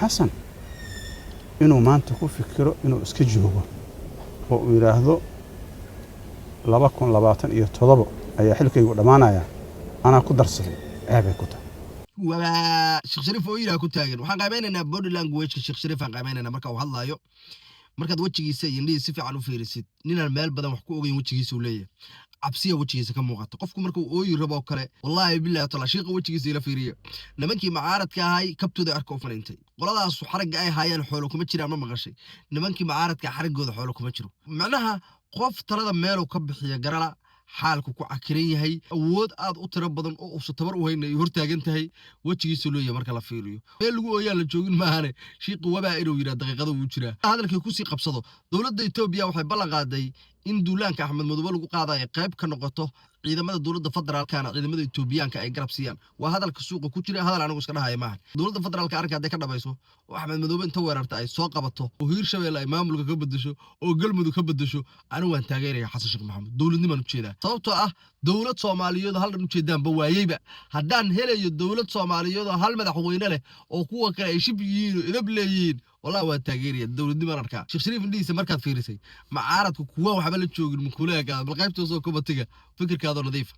Xasan inuu maanta ku fikiro inuu iska joogo oo uu yidhaahdo 2027 ayaa xilkaygu dhammaanaya, anaa ku darsaday, ceebay ku tahay. Waa Sheekh Shariif oo yidhaha ku taagan. Waxaan qiimeynaynaa body language-ka Sheekh Shariif aan qiimeynayna marka uu hadlaayo. Markaad wejigiisa iyo indhihiisa si fiican u fiirisid, ninaan meel badan wax ku ogeyn wejigiisa uu leeyahay, cabsiya wejigiisa ka muuqata. Qofku marka uu ooyi rabo oo kale, wallaahi billahi taala, shiiqa wejigiisa ila fiiriya. Nimankii macaaradka ahay kabtooda arka u faniintay. Qoladaasu xaragga ay haayaan xoolo kuma jiraan. Ma maqashay? Nimankii macaaradka xaraggooda xoolo kuma jiro. Macnaha qof talada meeluu ka bixiya garala, xaalku ku cakiran yahay, awood aad u tiro badan oo uusa tabar u hayna ay hortaagan tahay, wejigiisu leeyahay marka la fiiriyo. Meel lagu ooyaan la joogin maahane. Shiiqi wabaa inuu yidhaa daqiiqada wuu jiraa. Hadalkii kusii qabsado, dowladda Etoobiya waxay ballan qaaday in duulaanka Axmed Madoobe lagu qaadayo qayb ka noqoto, ciidamada dowladda federaalkana ciidamada Etoobiyaanka ay garab siiyaan. Waa hadalka suuqa ku jira, hadal anigu iska dhahaya maaha. Dowladda federaalka arrinka hadday ka dhabayso oo Axmed Madoobe inta weerarta ay soo qabato oo Hiirshabeelle ay maamulka ka bedesho oo Galmudug ka bedesho, anigu waan taageeraya Xasan Sheekh Maxamuud. Dowladnimaan ujeedaa, sababtoo ah dowlad Soomaaliyeed oo hal dhan ujeedaanba waayeyba. Haddaan helayo dowlad Soomaaliyeed oo hal madaxweyne leh oo kuwa kale ay shib yihiin oo idab leeyihiin, wallahi waan taageeraya. Dowladnimaan arkaa. Sheekh Shariif indhihiisa markaad fiirisay, macaaradka kuwa waxba la joogin makuleega. Bal qaybtoosoo komatiga fikirkaadoo nadiifa.